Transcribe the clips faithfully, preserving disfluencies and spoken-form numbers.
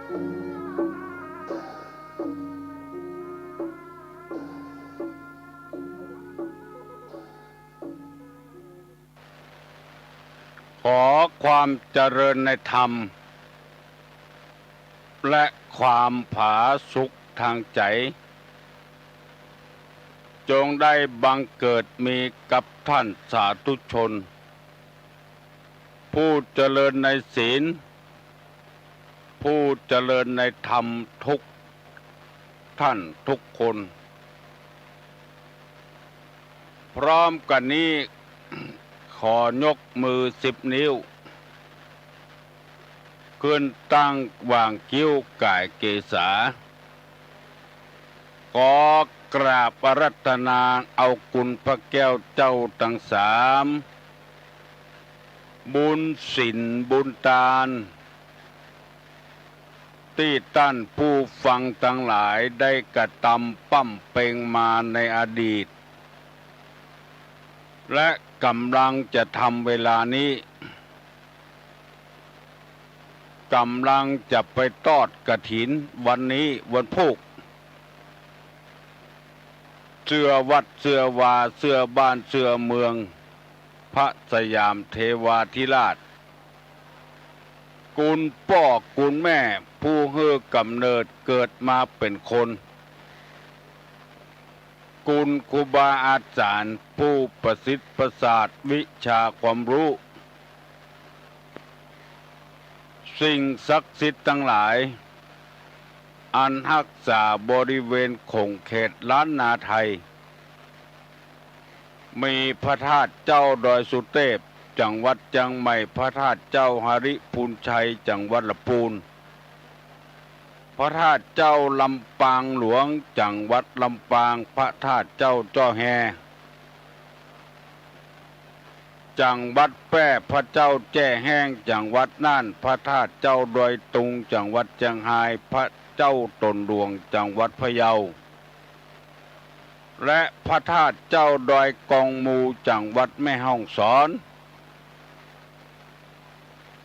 ขอความเจริญในธรรม และความผาสุกทางใจ๋ จงได้บังเกิดมีกับท่านสาธุชน ผู้เจริญในศีล ผู้เจริญในธรรมทุกท่านทุกคน พร้อมกั๋นนี้ ขอยกมือสิบนิ้ว ขึ้นตั้งหว่างคิ้วก๋ายเกศา ขอกราบอาราธนาเอาคุณพระแก้วเจ้าตังสาม บุญศีลบุญตาน ตี้ต้านผู้ฟังตังหลายได้กระตำป้ำเป็งมาในอดีต และก่ำลังจะทำเวลานี้ ก่ำลังจะไปทอดกฐินวันนี้วันพูก เสื้อวัดเสื้อวา เสื้อบ้านเสื้อเมือง พระสยามเทวาธิราช คุณป้อคุณแม่ผู้หื้อกำเนิดเกิดมาเป๋นคน คุณครูบาอาจ๋ารย์ผู้ประสิทธิ์ประสาทวิชาความฮู้ สิ่งศักดิ์สิทธิ์ตังหลาย อันฮักษาบริเวณขงเขตล้านนาไทย มีพระธาตุเจ้าดอยสุเตพ จังหวัดเจียงใหม่ พระธาตุเจ้าหริพูนชัย จังหวัดละปูน พระธาตุเจ้าลำปางหลวง จังหวัดลำปาง พระธาตุเจ้าจ้อแฮ จังหวัดแป้ พระเจ้าแจ้แฮ้ง จังหวัดน่าน พระธาตุเจ้าดอยตุง จังหวัดเจียงฮาย พระเจ้าตนหลวง จังหวัดพะเยา และพระธาตุเจ้าดอยกองมู จังหวัดแม่ฮ่องสอน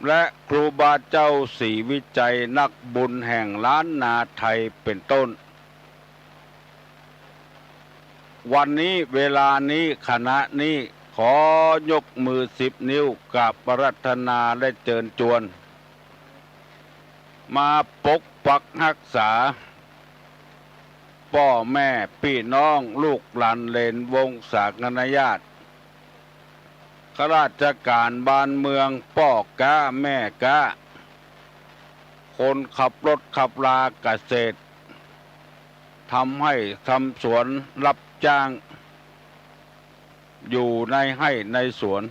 และครูบาเจ้าศรีวิชัย นักบุญแห่งล้านนาไทย เป๋นต้น วันนี้เวลานี้ขณะนี้ ขอยกมือสิบนิ้วกราบอาราธนาและเจิญจวน มาปกปักฮักษา ป้อแม่ปี้น้อง ลูกหลานเหลนวงศาคณะญาติ ข้าราชก๋านบ้านเมือง ป้อก๊าแม่ก๊า คนขับรถขับรา เกษตร ทำไฮ่ทำสวน รับจ้าง อยู่ในไฮ่ในสวน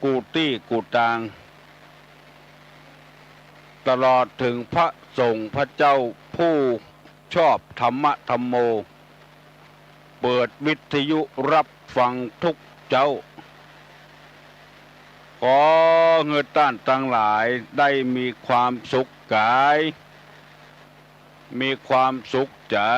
กู้ตี้กู้ตาง ตลอดเถิงพระสงฆ์พระเจ้าผู้ชอบธรรมะธัมโม เปิดวิทยุรับฟังทุกเจ๊า ขอหื้อต้านตังหลายได้มีความสุขก๋าย มีความสุขใจ๋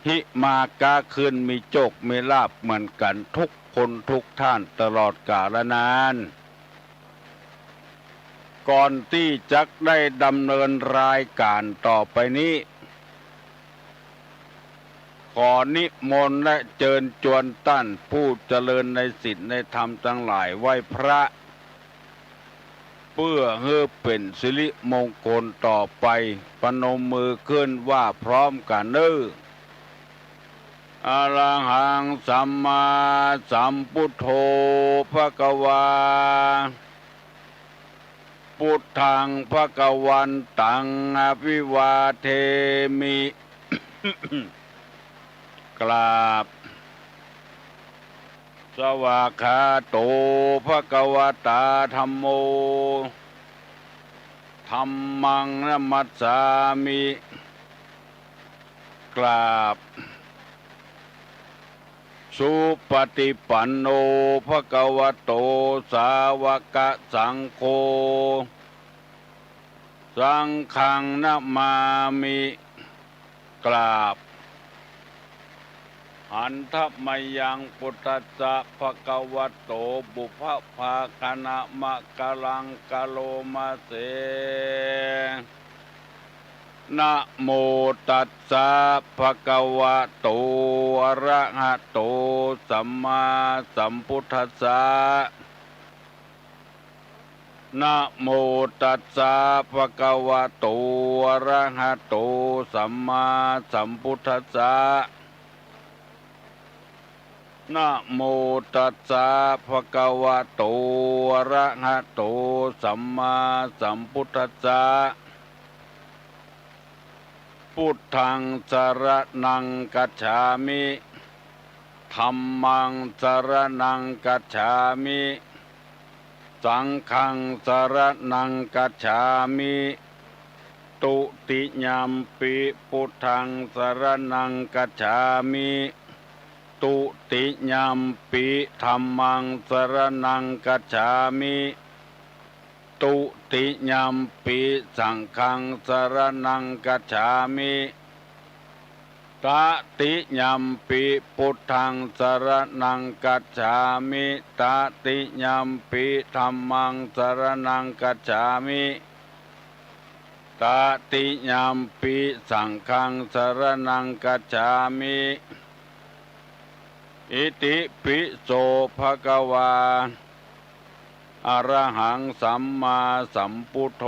ฮิมาก๊าขึ้น มีโจคมีลาภเหมือนกั๋นทุกคนทุกท่านตลอดกาลนาน ก่อนตี้จักได้ดำเนินรายก๋านต่อไปนี้ ขอนิมนต์และเจิญจวนต้านผู้เจริญในศีลในธรรมตังหลายไหว้พระ เปื้อหื้อเป๋นสิริมงคลต่อไป ประนมมือขึ้นว่าพร้อมกั๋นเน้อ อะระหังสัมมาสัมพุทโธภะคะวา พุทธังภะคะวันตังอะภิวาเทมิ กราบ สวากขาโตภะคะวะตาธัมโม ธัมมังนะมัสสามิ กราบ สุปฏิปันโนภะคะวะโต สาวกสังโฆ สังฆังนะมามิ กราบ หันทะมะยัง พุทธัสสะ ภะคะวะโต ปุพพะภาคะณะมะกะลัง กะโรมะเส นะโมตัสสะ ภะคะวะโต อะระหะโต สัมมาสัมพุทธัสสะ นะโมตัสสะ ภะคะวะโต อะระหะโต สัมมาสัมพุทธัสสะ นะโมตัสสะ ภะคะวะโต อะระหะโต สัมมาสัมพุทธัสสะ พุทธัง สะระณัง กัจฉามิ ธัมมัง สะระณัง กัจฉามิ สังฆัง สะระณัง กัจฉามิ ตุติยัมปิ พุทธัง สะระณัง กัจฉามิ ตุติยัมปิ ธัมมัง สะระณัง กัจฉามิ ตุติยัมปิ สังฆัง สะระณัง กัจฉามิ ตะติยัมปิ พุทธัง สะระณัง กัจฉามิ ตะติยัมปิ ธัมมัง สะระณัง กัจฉามิ ตะติยัมปิ สังฆัง สะระณัง กัจฉามิ อิติปิโส ภะคะวา อะระหัง สัมมาสัมพุทโธ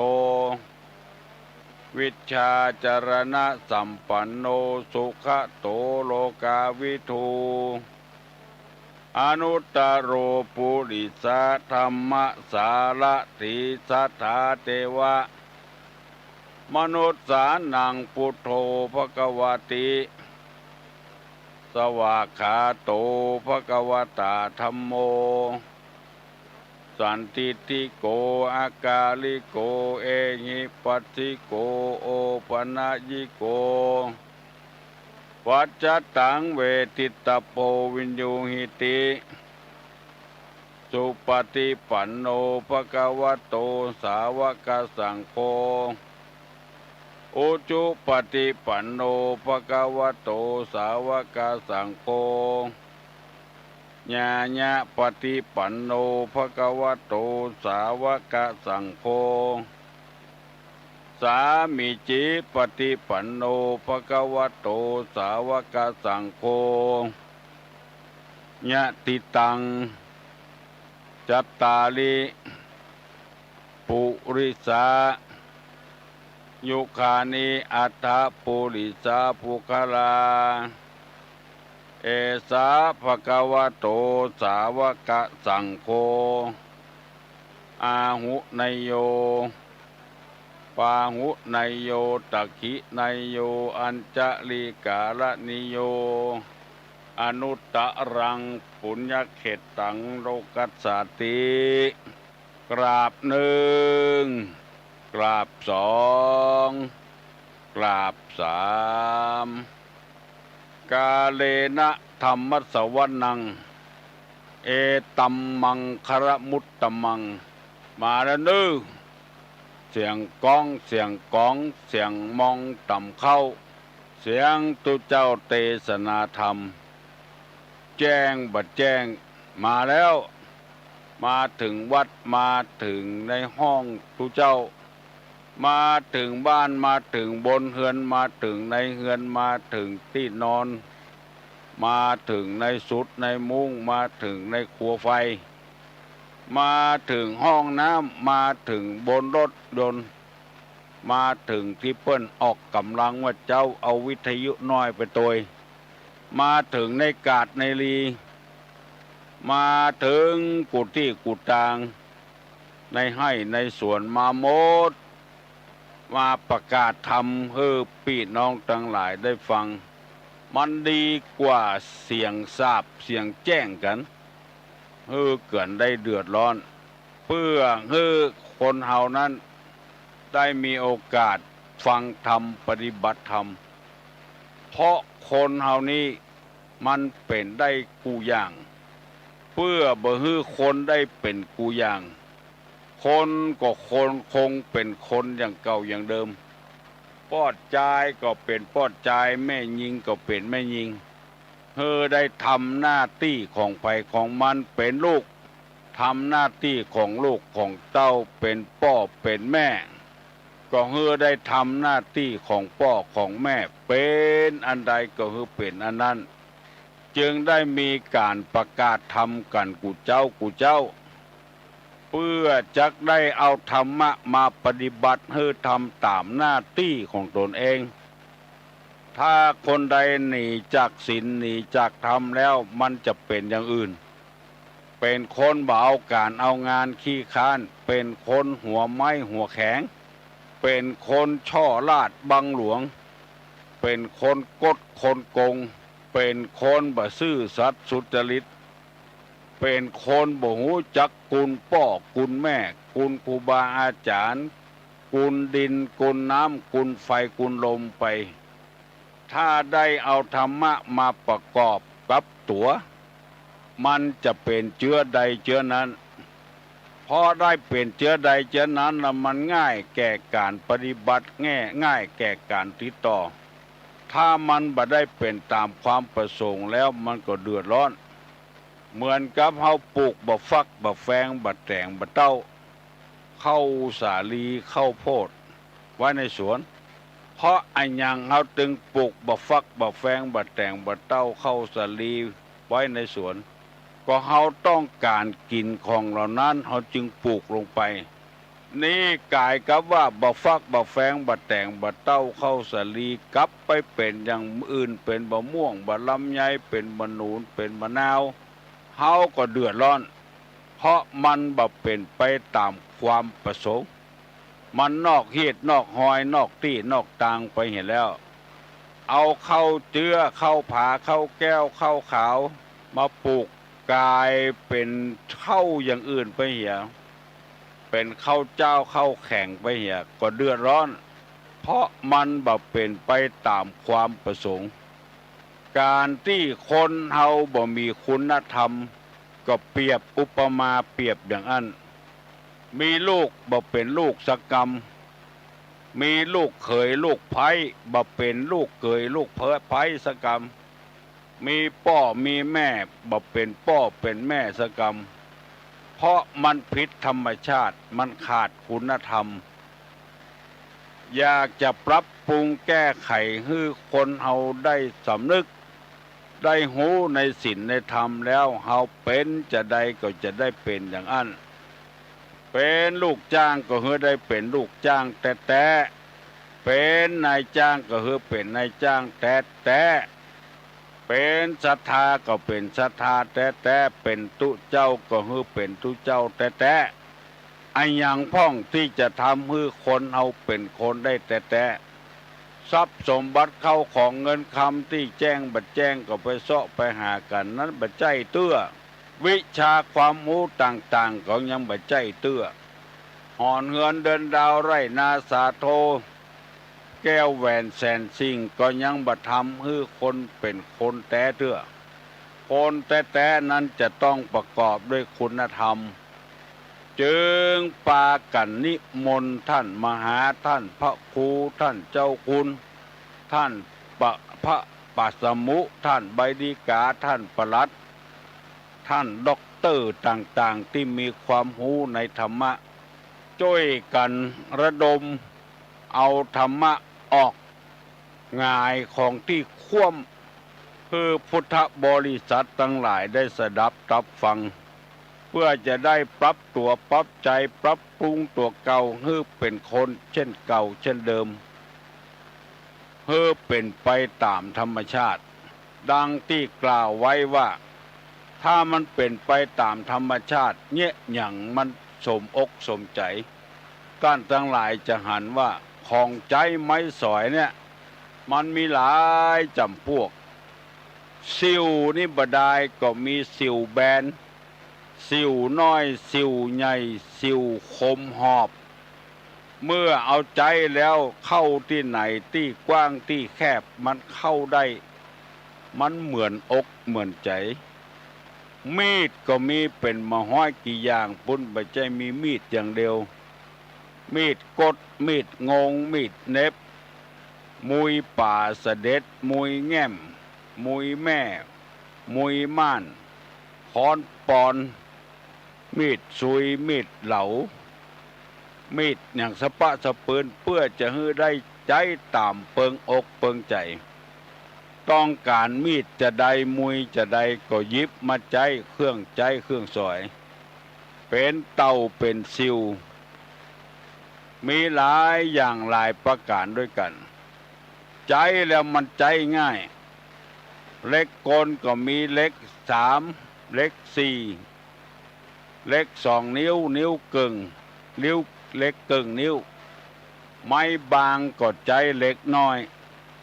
วิชชาจะรณะสัมปันโน สุขะโต โลกาวิทู อนุตตะโร ปุริสะธัมมะสารถี สัตถาเตวะ มนุสสานัง พุทโธ ภะคะวะติ สวากขาโต ภะคะวะตา ธัมโม สันทิฏฐิโก อะกาลิโก เอหิปัสสิโก โอปะนะยิโก ปัจจตัง เวทิตะโพ วิญญูหิติ สุปะฏิปันโน ภะคะวะโต สาวะกะสังโฆ อุจุปะฏิปันโน ภะคะวะโต สาวะกะสังโฆ ญาญะปะฏิปันโน ภะคะวะโต สาวะกะสังโฆ สามีจิปะฏิปันโน ภะคะวะโต สาวะกะสังโฆ ยะติตัง จัตตาริ ปุริสา ยุคานิ อัตถะ ปุริสา ปุคคลา เอสา ภะคะวะโต สาวะกะสังโฆ อาหุเนยโย ปาหุเนยโย ตักขิเนยโย อัญจะลีกาละนิโย อนุตตะรัง ปุญญะเขตตัง โลกัสสาติ กราบนึ่ง กราบสอง กราบสาม กาเลนะธัมมะสะวะนัง เอตัมมังคะละมุตตะมัง มาแล้วเน้อ เสียงก๊อง เสียงก๋อง เสียงมองต่ำเข้า เสียงตุ๊เจ้าเตสนาธรรม แจ้งบ่แจ้ง มาแล้ว มาเถิงวัด มาเถิงในห้องตุ๊เจ้า มาเถิงบ้าน มาเถิงบนเฮือน มาเถิงในเฮือน มาเถิงตี้นอน มาเถิงในสุดในมุ้ง มาเถิงในครัวไฟ มาเถิงห้องน้ำ มาเถิงบนรถยนต์ มาเถิงตี้เปิ้นออกก๋ำลังว่าเจ้า เอาวิทยุน้อยไปตวย มาเถิงในกาดในลี มาเถิงกู้ตี้กู้ตาง ในไฮ่ในสวน มาหมด มาประกาศธรรมหื้อปี้น้องตังหลายได้ฟัง มันดีกว่าเสียงสาปเสียงแจ้งกั๋น หื้อกั๋นได้เดือดร้อน เปื้อหื้อคนเฮานั้นได้มีโอกาสฟังธรรม ปฏิบัติธรรม เพราะคนเฮานี้มันเป๋นได้กู้อย่าง เปื้อบ่หื้อคนได้เป๋นกู้อย่าง คนก็คน คงเป๋นคนอย่างเก่าอย่างเดิม ป้อจายก็เป๋นป้อจาย แม่ญิงก็เป๋นแม่ญิง หื้อได้ทำหน้าตี้ของใผของมัน เป๋นลูก ทำหน้าตี้ของลูกของเต้า เป๋นป้อเป๋นแม่ ก็หื้อได้ทำหน้าตี้ของป้อของแม่ เป๋นอันใดก็หื้อเป๋นอันนั้น จึงได้มีก๋านประกาศธรรมกั๋นกู้เจ๊ากู้เจ๊า เปื้อจักได้เอาธรรมะมาปฏิบัติหื้อทำต๋ามหน้าตี้ของต๋นเอง ถ้าคนใดหนีจากศีล หนีจากธรรมแล้ว มันจะเป๋นอย่างอื่น เป๋นคนบ่เอาก๋านเอางาน ขี้คร้าน เป๋นคนหัวไม้หัวแข็ง เป๋นคนช่อราชบังหลวง เป๋นคนก๊ดคนโกง เป๋นคนบ่ซื่อสัตย์สุจริต เป๋นคนบ่ฮู้จักคุณป้อคุณแม่ คุณครูบาอาจ๋ารย์ คุณดินคุณน้ำ คุณไฟคุณลมไป ถ้าได้เอาธรรมะมาประกอบกับตั๋ว มันจะเป๋นเจื๊อใดเจื๊อนั้น เพราะได้เป๋นเจื๊อใดเจื๊อนั้นแล้ว มันง่ายแก่ก๋านปฏิบัติ แง่ ง่ายแก่ก๋านติดต่อ ถ้ามันบ่ได้เป๋นต๋ามความประสงค์แล้ว มันก็เดือดร้อน เหมือนกับเฮาปลูกบ่าฟักบ่าแฟงบ่าแต๋งบ่าเต้า ข้าวสาลีข้าวโพดไว้ในสวน เพราะอะหยังเฮาจึงปลูกบ่าฟักบ่าแฟงบ่าแต๋งบ่าเต้าข้าวสาลีไว้ในสวน ก็เฮาต้องก๋านกิ๋นของเหล่านั้น เฮาจึงปลูกลงไป นี่ก๋ายกับว่าบ่าฟักบ่าแฟงบ่าแต๋งบ่าเต้าข้าวสาลี กลับไปเป๋นอย่างอื่น เป๋นบ่าม่วงบ่าลำไย เป๋นบ่าหนุน เป๋นบ่านาว เฮาก็เดือดร้อน เพราะมันบ่เป๋นไปต๋ามความประสงค์ มันนอกฮีตนอกฮอย นอกตี้นอกตางไปเหียแล้ว เอาข้าวเจื๊อ ข้าวผา ข้าวแก้ว ข้าวขาว มาปลูกก๋ายเป๋นข้าวอย่างอื่นไปเหีย เป๋นข้าวเจ๊าข้าวแข็งไปเหีย ก็เดือดร้อน เพราะมันบ่เป๋นไปต๋ามความประสงค์ ก๋านตี้คนเฮาบ่มีคุณธรรม ก็เปรียบอุปมาเปรียบอย่างอั้น มีลูกบ่เป๋นลูกสักกำ มีลูกเขยลูกใภ้บ่เป๋นลูกเขยลูกใภ้สักกำ มีป้อมีแม่บ่เป๋นป้อเป๋นแม่สักกำ เพราะมันผิดธรรมชาติ มันขาดคุณธรรม อยากจะปรับปรุงแก้ไขหื้อคนเฮาได้สำนึก ได้ฮู้ในศีลในธรรมแล้ว เฮาเป๋นจาใดก็จะได้เป๋นอย่างอั้น เป๋นลูกจ้างก็หื้อได้เป๋นลูกจ้างแต๊ๆ เป๋นนายจ้างก็หื้อเป๋นนายจ้างแต๊ๆ เป๋นศรัทธาก็เป๋นศรัทธาแต๊ๆ เป๋นตุ๊เจ้าก็หื้อเป๋นตุ๊เจ้าแต๊ๆ อะหยังพ่องตี้จะทำหื้อคนเฮาเป๋นคนได้แต๊ๆ ทรัพย์สมบัติเข้าของเงินคำตี้แจ้งบ่แจ้งก็ไปเซาะไปหากั๋นนั้นบ่ใจ้เตื้อ วิชาความฮู้ต่างๆ ก็ยังบ่ใจ้เตื้อ หอนเฮือนเดือนดาวไร่นาสาโท แก้วแหวนแสนสิ่งก็ยังบ่ทำหื้อคนเป๋นคนแต๊เตื้อ คนแต๊ๆ นั้นจะต้องประกอบด้วยคุณธรรม จึงปากั๋นนิมนต์ท่านมหา ท่านพระครู ท่านเจ้าคุณ ท่านปะ พระปัสมุ ท่านใบดีกา ท่านปลัด ท่านด็อกเตอร์ต่างๆ ตี้มีความฮู้ในธรรมะ จ้วยกั๋นระดมเอาธรรมะออก หงายของตี้คว่ำ หื้อพุทธบริษัทตังหลายได้สดับตับฟัง เปื้อจะได้ปรับตั๋วปรับใจ๋ ปรับปรุงตั๋วเก่าหื้อเป๋นคนเจ้นเก่าเจ้นเดิม หื้อเป๋นไปต๋ามธรรมชาติ ดังตี้กล่าวไว้ว่า ถ้ามันเป๋นไปต๋ามธรรมชาติ เยียะหยังมันสมอกสมใจ๋ ต้านตังหลายจะหันว่า ของใจ๊ไม้สอยเนี่ย มันมีหลายจ๋ำปวก สิวนี่บ่ดาย ก็มีสิวแบน สิวน้อย สิวใหญ่ สิวคมหอบ เมื่อเอาใจ๊แล้ว เข้าตี้ไหน ตี้กว้างตี้แคบ มันเข้าได้ มันเหมือนอกเหมือนใจ๋ มีดก็มีเป๋นบ่าฮ้อยกี่อย่างปู้น บ่ใจ้มีมีดอย่างเดียว มีดก๊ด มีดงง มีดเหน็บ มุยป๋าสะเด็ด มุยแง่ม มุยแม่ มุยม่าน ค้อนปอน มีดซุย มีดเหลา มีดหยังสะป๊ะสะปืน เปื้อจะหื้อได้ใจ๊ต๋ามเปิงอกเปิงใจ๋ ต้องก๋านมีดจาใด มุยจาใด ก็หยิบมาใจ๊ เครื่องใจ๊เครื่องสอย เป๋นเต่าเป๋นซิว มีหลายอย่างหลายประก๋านด้วยกั๋น ใจ๊แล้วมันใจ๊ง่าย เหล็กกลก็มีเหล็กสาม เหล็กสี่ เหล็กสองนิ้ว นิ้วเกิ่ง นิ้ว เหล็กเกิ่งนิ้ว ไม้บางก็ใจ๊เหล็กน้อย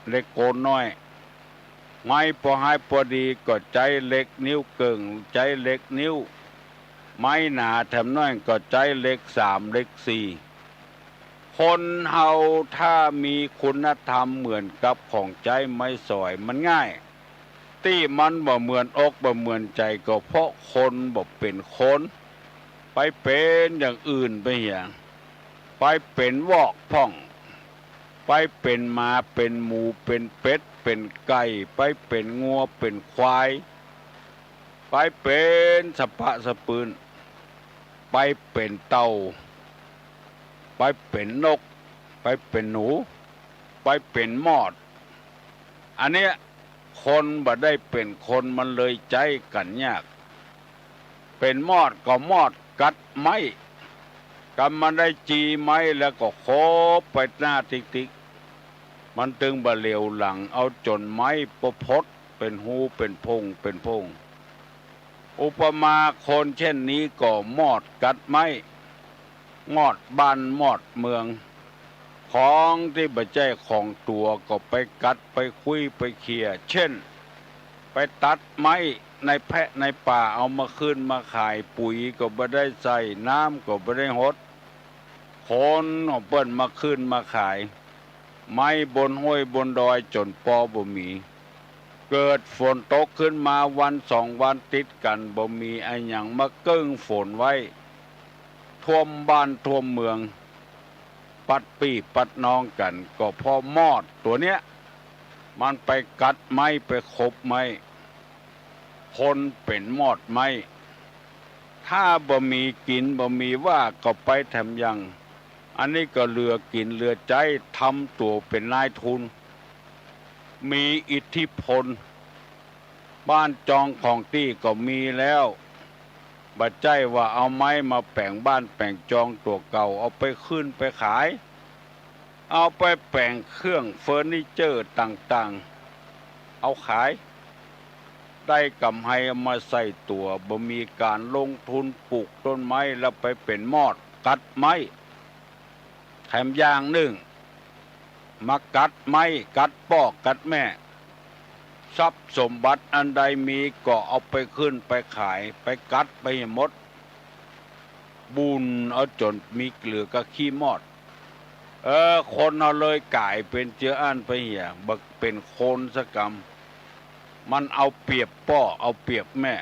เหล็กกลน้อย ไม้ปอฮ้ายปอดีก็ใจ๊เหล็กนิ้วเกิ่ง ใจ๊เหล็กนิ้ว ไม้หนาแถมน้อยก็ใจ๊เหล็กสาม เหล็กสี่ คนเฮาถ้ามีคุณธรรมเหมือนกับของใจ๊ไม้สอยมันง่าย ตี้มันบ่เหมือนอกบ่เหมือนใจ๋ก็เพราะคนบ่เป๋นคน ไปเป๋นอย่างอื่นไปเหีย ไปเป๋นวอกพ่อง ไปเป๋นหมาเป๋นหมู เป๋นเป็ดเป๋นไก่ ไปเป๋นงัวเป๋นควาย ไปเป๋นสะป๊ะสะปืน ไปเป๋นเต่า ไปเป๋นนก ไปเป๋นหนู ไปเป๋นมอด อันเนี้ย คนบ่ได้เป๋นคนมันเลยใจ๊กั๋นยาก เป๋นมอดก็มอดกัดไม้ กำมันได้จีไม้แล้วก็โขบไปหน้าติ๊กๆ มันตึงบ่เหลียวหลัง เอาจ๋นไม้ปะพดเป๋นฮูเป๋นโพงเป๋นโพง อุปมาคนเช่นนี้ก็มอดกัดไม้ มอดบ้านมอดเมือง ของตี้บ่ใจ้ของตั๋วก็ไปกัดไปคุ้ยไปเขี่ย เช่น ไปตัดไม้ในแพะในป่าเอามาคืนมาขาย ปุ๋ยก็บ่ได้ใส่ น้ำก็บ่ได้หด คนของเปิ้นมาคืนมาขาย ไม้บนห้วยบนดอยจ๋นปอบ่มี เกิดฝนตกขึ้นมาวันสองวันติดกั๋น บ่มีอะหยังมาเกิ่งฝนไว้ ท่วมบ้านท่วมเมือง ปัดปี้ปัดน้องกั๋น ก็เพราะมอดตั๋วเนี้ย มันไปกัดไม้ไปโขบไม้ คนเป๋นมอดไม้ ถ้าบ่มีกิ๋นบ่มีว่าก็ไปแถมยัง อันนี้ก็เหลือกิ๋นเหลือใจ๊ ทำตั๋วเป๋นนายทุน มีอิทธิพล บ้านจองของตี้ก็มีแล้ว บ่ใจ้ว่าเอาไม้มาแป๋งบ้านแป๋งจองตั๋วเก่า เอาไปคืนไปขาย เอาไปแป๋งเครื่องเฟอร์นิเจอร์ต่างๆ เอาขาย ได้กำไรเอามาใส่ตั๋ว บ่มีก๋านลงทุนปลูกต้นไม้ แล้วไปเป๋นมอดกัดไม้ แถมอย่างนึ่ง มากัดไม้ กัดป้อ กัดแม่ ทรัพย์สมบัติอันใดมีก็เอาไปคืนไปขาย ไปกัดไปหื้อหมด บุ่นเอาจ๋นมีเหลือก้าขี้มอด เออ คนเฮาเลยก๋ายเป๋นเจืออั้นไปเหีย บ่เป๋นคนสักกำ มันเอาเปรียบป้อ เอาเปรียบแม่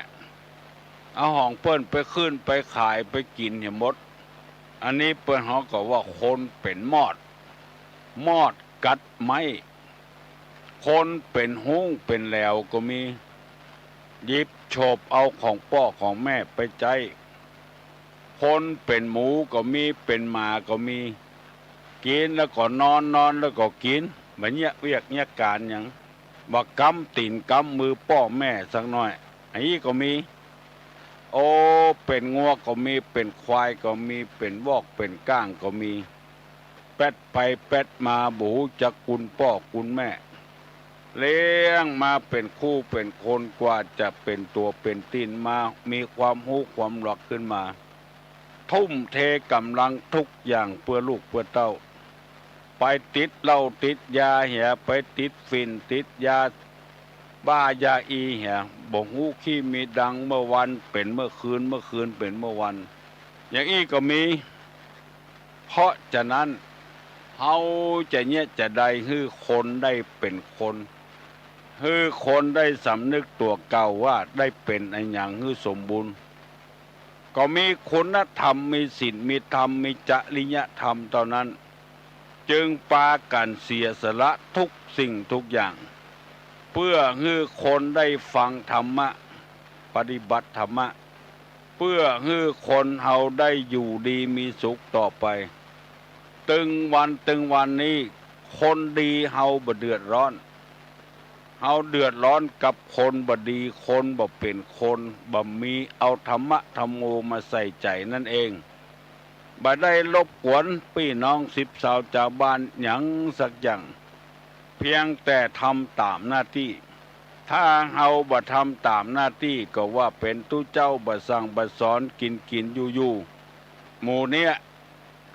เอาของเปิ้นไปคืนไปขายไปกิ๋นหื้อหมด อันนี้เปิ้นฮ้องก็ว่าคนเป๋นมอด มอดกัดไม้ คนเป๋นฮุ้งเป๋นแหลวก็มี หยิบโฉบเอาของป้อของแม่ไปใจ๊ คนเป๋นหมูก็มี เป๋นหมาก็มี กิ๋นแล้วก็นอน นอนแล้วก็กิ๋น บ่เยียะเวียกเยียะก๋านหยัง บ่กำตี๋นกำมือป้อแม่สักหน้อย อันนี้ก็มี โอ้ เป๋นงัวก็มี เป๋นควายก็มี เป๋นวอกเป๋นก้างก็มี แป๊ดไปแป๊ดมาบ่ฮู้จักกุณป้อกุณแม่ เลี้ยงมาเป๋นคู่เป๋นคน กว่าจะเป๋นตั๋วเป๋นตี๋นมา มีความฮู้ความหลักขึ้นมา ทุ่มเทก๋ำลังทุกอย่างเปื้อลูกเปื้อเต้า ไปติดเหล้าติดยาเหีย ไปติดฝิ่นติดยาบ้ายาอีเหีย บ่ฮู้ขี้มีดัง เมื่อวันเป๋นเมื่อคืน เมื่อคืนเป๋นเมื่อวัน อย่างอี้ก็มี เพราะฉะนั้น เฮาจะเยียะจะใดหื้อคนได้เป๋นคน หื้อคนได้สำนึกตั๋วเก่าว่าได้เป๋นอะหยังหื้อสมบูรณ์ ก็มีคุณธรรม มีศีล มีธรรม มีจริยธรรมเต้านั้น จึงปากั๋นเสียสละทุกสิ่งทุกอย่าง เปื้อหื้อคนได้ฟังธรรมะ ปฏิบัติธรรมะ เปื้อหื้อคนเฮาได้อยู่ดีมีสุขต่อไป ตึงวันตึงวันนี้ คนดีเฮาบ่เดือดร้อน เฮาเดือดร้อนกับคนบ่ดี คนบ่เป๋นคน บ่มีเอาธรรมะธัมโมมาใส่ใจ๋นั่นเอง บ่ได้รบกวนปี้น้องสิบสาวจาวบ้านหยังสักอย่าง เพียงแต่ทำต๋ามหน้าตี้ ถ้าเฮาบ่ทำต๋ามหน้าตี้ก็ว่าเป๋นตุ๊เจ้าบ่สั่งบ่สอน กิ๋นกิ๋นอยู่อยู่ หมู่เนี้ย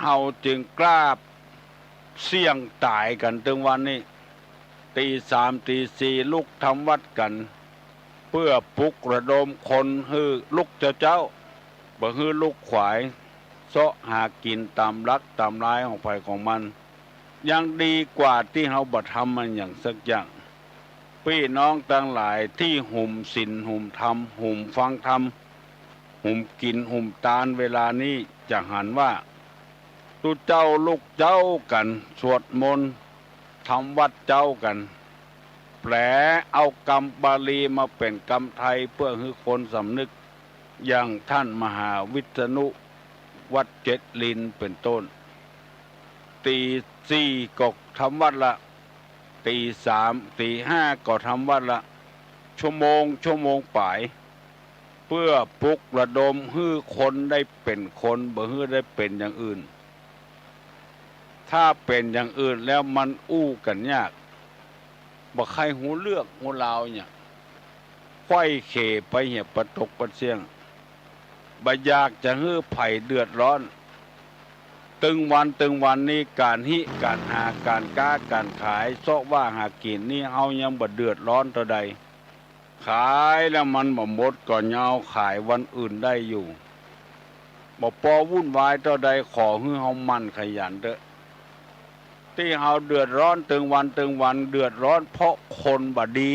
เฮาจึงกล้าเสี่ยงต๋ายกั๋นตึงวันนี้ ตี๋สามตี๋สี่ลุกทำวัตรกั๋น เปื้อปลุกระดมคนหื้อลุกเจ๊าๆ บ่หื้อลุกขวาย เซาะหากิ๋นต๋ามหลักต๋ามลายของใผของมัน ยังดีกว่าตี้เฮาบ่ทำมันหยังสักอย่าง ปี้น้องตังหลายตี้หุมศีลหุมธรรม หุมฟังธรรม หุมกิ๋นหุมตานเวลานี้จะหันว่า ตุ๊เจ้าลุกเจ๊ากั๋น สวดมนต์ ทำวัตรเจ๊ากั๋น แปลเอากำบาลีมาเป๋นกำไทยเปื้อหื้อคนสำนึก อย่างต้านมหาวิษณุวัชรินทร์เป๋นต้น ตี๋สี่ก็ทำวัตรละ ตี๋สาม ตี๋ห้าก็ทำวัตรละ ชั่วโมง ชั่วโมงป๋าย เปื้อปลุกระดมหื้อคนได้เป๋นคน บ่หื้อได้เป๋นอย่างอื่น ถ้าเป๋นอย่างอื่นแล้วมันอู้กั๋นยาก บ่ใค่ฮู้เรื่องฮู้ราวหยัง ไขว้เขวไปเหียปะตกปะเสี้ยง บ่อยากจะหื้อใผเดือดร้อน ตึงวันตึงวันนี้ก๋านฮิก๋านหา ก๋านก๊าก๋านขาย เซาะว่าหากิ๋นนี้ เฮายังบ่เดือดร้อนเต้าใด ขายแล้วมันบ่หมดก็ยังเอาขายวันอื่นได้อยู่ บ่ปอวุ่นวายเต้าใด ขอหื้อเฮาหมั่นขยันเต๊อะ ตี้เฮาเดือดร้อนตึงวันตึงวัน เดือดร้อนเพราะคนบ่ดี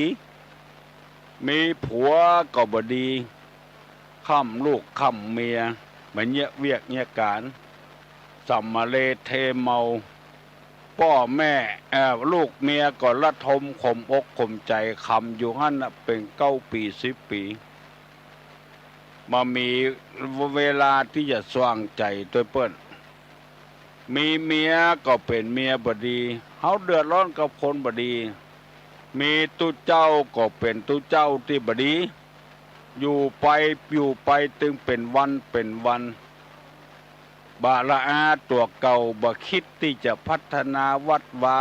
มีผัวก็บ่ดี ค้ำลูกค้ำเมีย บ่เยียะเวียกเยียะก๋าน สำมะเลเทเมา ป้อแม่ เอ่อ ลูกเมียก็ระทมขมอกขมใจ๋ ค้ำอยู่หั้นน่ะ เป๋นเก้าปี๋สิบปี๋ บ่มีเวลาตี้จะสว่างใจ๋ตวยเปิ้น มีเมียก็เป๋นเมียบ่ดี เฮาเดือดร้อนกับคนบ่ดี มีตุ๊เจ้าก็เป๋นตุ๊เจ้าตี้บ่ดี อยู่ไปอยู่ไปตึงเป๋นวันเป๋นวัน บ่ละอาตั๋วเก่า บ่กึ๊ดตี้จะพัฒนาวัดวา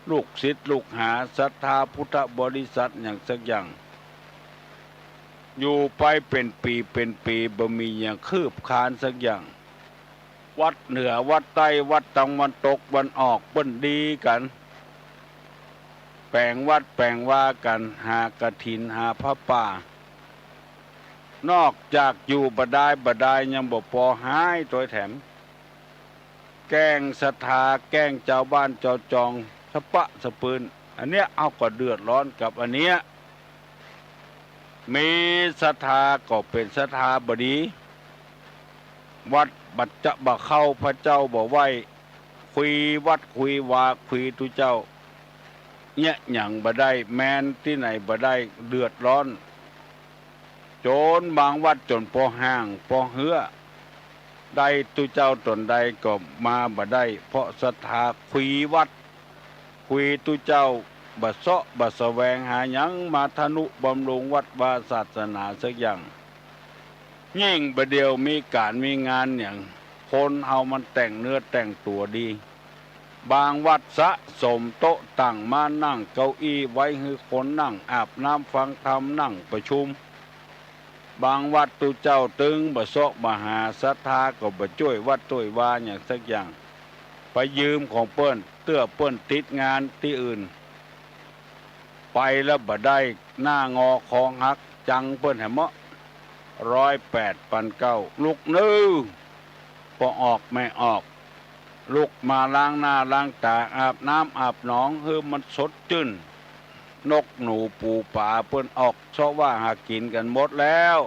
ลูกศิษย์ลูกหา ศรัทธาพุทธบริษัทหยังสักอย่าง อยู่ไปเป๋นปี๋เป๋นปี๋ บ่มีหยังคืบคลานสักอย่าง วัดเหนือวัดใต้ วัดตะวันตกตะวันออก เปิ้นดีกั๋น แป๋งวัดแป๋งวากั๋น หากฐินหาผ้าป่า นอกจากอยู่บ่ดายบ่ดาย ยังบ่ปอฮ้ายตวยแถม แก้งศรัทธา แก้งจาวบ้านจาวจอง สะปะสะปืน อันเนี้ยเฮาก็เดือดร้อนกับอันเนี้ย มีศรัทธาก็เป๋นศรัทธาบ่ดี วัดบ่จะบ่เข้า พระเจ้าบ่ไหว้ คุยวัดคุยวา คุยตุ๊เจ้า เยียะหยังบ่ได้ แมนตี้ไหนบ่ได้ เดือดร้อน จ๋นบางวัดจ๋นปอห่างปอเฮื้อ ได้ตุ๊เจ้าต๋นใดก็มาบ่ได้ เพราะศรัทธาคุยวัด คุยตุ๊เจ้า บ่เซาะบ่แสวงหาหยังมาทะนุบำรุงวัดวาศาสนาสักอย่าง ยิ่งบ่าเดี่ยวมีก๋านมีงานหยัง คนเฮามันแต่งเนื้อแต่งตั๋วดี บางวัดสะสมโต๊ะตั้งม้านั่งเก้าอี้ไว้หื้อคนนั่งอาบน้ำฟังธรรมนั่งประชุม บางวัดตุ๊เจ้าตึงบ่เซาะบ่หา ศรัทธาก็บ่จ้วยวัดจ้วยวาหยังสักอย่าง ไปยืมของเปิ้น เตื้อเปิ้นติดงานตี้อื่น ไปแล้วบ่ได้ หน้างอคอหัก จังเปิ้นแหมเมาะ ร้อยแปดปันเก้า ลุกเน่อ ปอออกแม่ออก ลุกมาล้างหน้าล้างต๋า อาบน้ำอาบหนอง หื้อมันสดจื้น นกหนูปูป๋าเปิ้นออกเซาะว่าหากิ๋นกั๋นหมดแล้ว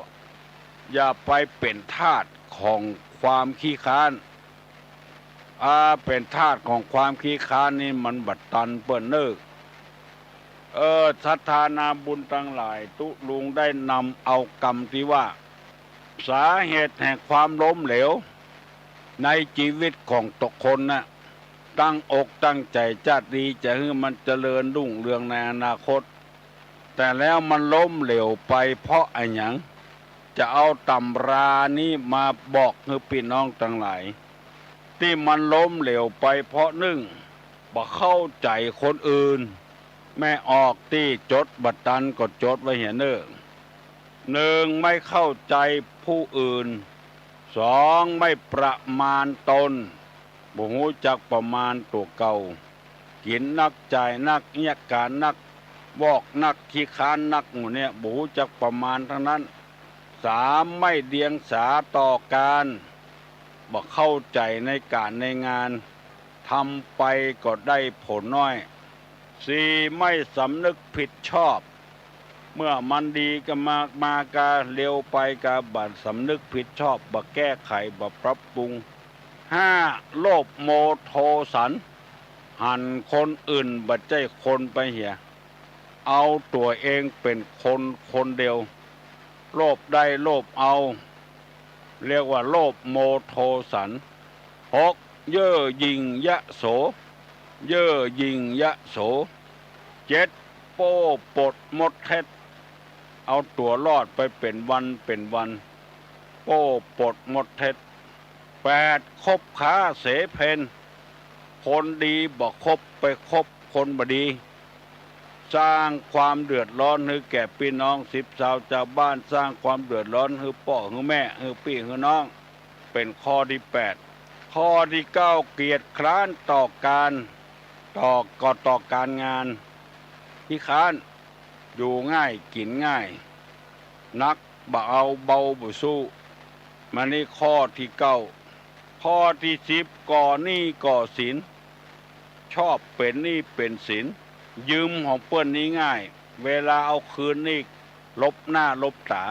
อย่าไปเป๋นทาสของความขี้คร้าน อา เป๋นทาสของความขี้คร้านนี่มันบ่ตันเปิ้นเน่อ เออ ศรัทธานาบุญตังหลาย ตุ๊ลุงได้นำเอากำตี้ว่า สาเหตุแห่งความล้มเหลวในจีวิตของตนคนน่ะ ตั้งอกตั้งใจ๋จะดี จะหื้อมันเจริญรุ่งเรืองในอนาคต แต่แล้วมันล้มเหลวไปเพราะอะหยัง จะเอาตำรานี้มาบอกหื้อปี้น้องตังหลาย ตี้มันล้มเหลวไปเพราะนึ่ง บ่เข้าใจ๋คนอื่น แม่ออกตี้จดบ่ตันก็จดไว้เหียเน่อ นึ่ง ไม่เข้าใจ๋ผู้อื่น สอง ไม่ประมาณตน บ่ฮู้จักประมาณตั๋วเก่า กิ๋นนัก จ่ายนัก เยียะก๋านนัก วอกนัก ขี้ค้านนัก หมู่เนี่ย บ่ฮู้จักประมาณตังนั้น สาม ไม่เดียงสาต่อก๋าน บ่เข้าใจ๋ในก๋านในงาน ทำไปก็ได้ผลน้อย สี่ ไม่สำนึกผิดชอบ เมื่อมันดีก็มา มากา เลวไปกา บ่สำนึกผิดชอบ บ่แก้ไข บ่ปรับปรุง ห้า โลภโมโทสัน หันคนอื่นบ่ใจ้คนไปเหีย เอาตั๋วเองเป๋นคนคนเดียว โลภได้โลภเอา เรียกว่าโลภโมโทสัน หก เย่อหยิ่งยโส เย่อหยิ่งยโส เจ็ด โป้ปดมดเท็จ เอาตั๋วรอดไปเป๋นวันเป๋นวัน โป้ปดมดเท็จ แปด คบค้าเสเพณ คนดีบ่คบ ไปคบคนบ่ดี สร้างความเดือดร้อนหื้อแก่ปี้น้องสิบสาวจาวบ้าน สร้างความเดือดร้อนหื้อป้อหื้อแม่ หื้อปี้หื้อน้อง เป๋นข้อตี้แปด ข้อตี้เก้า เกียจคร้านต่อก๋าน ต่อ ก็ต่อก๋านงาน ขี้ค้าน อยู่ง่ายกิ๋นง่าย หนักบ่เอาเบาบ่สู้ มานี่ข้อตี้เก้า ข้อตี้สิบ ก่อหนี้ก่อสิน ชอบเป๋นหนี้เป๋นสิน ยืมของเปิ้นนี้ง่าย เวลาเอาคืนนี่ลบหน้าลบต๋า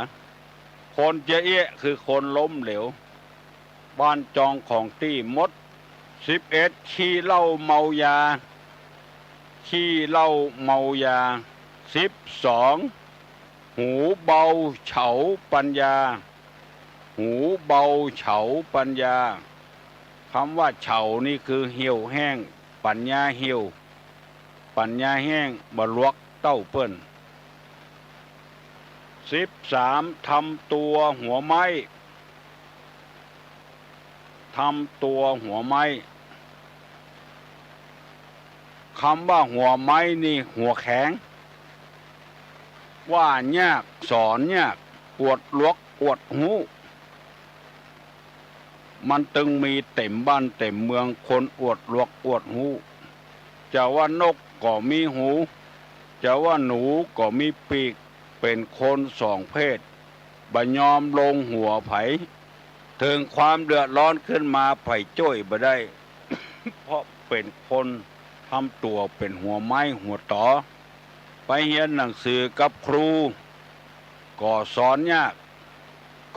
คนเจ๊ยะเยียะคือคนล้มเหลว บ้านจองของตี้หมด สิบเอ็ด ขี้เหล้าเมายา ขี้เหล้าเมายา สิบสอง หูเบาเฉาปัญญา หูเบาเฉาปัญญา กำว่าเฉานี่คือเหี่ยวแห้ง ปัญญาเหี่ยว ปัญญาแห้ง บ่หลวกเต้าเปิ้น สิบสาม ทำตั๋วหัวไม้ ทำตั๋วหัวไม้ กำว่าหัวไม้นี่หัวแข็ง ว่ายาก สอนยาก อวดหลวกอวดฮู้ มันตึงมีเต๋มบ้านเต๋มเมือง คนอวดหลวกอวดฮู้ จะว่านกก็มีหู จะว่าหนูก็มีปีก เป๋นคนสองเพศ บ่ยอมลงหัวใผ เถิงความเดือดร้อนขึ้นมาใผจ้วยบ่ได้ เพราะเป๋นคนทำตั๋วเป๋นหัวไม้หัวต๋อ ไปเฮียนหนังสือกับครู ก็สอนยาก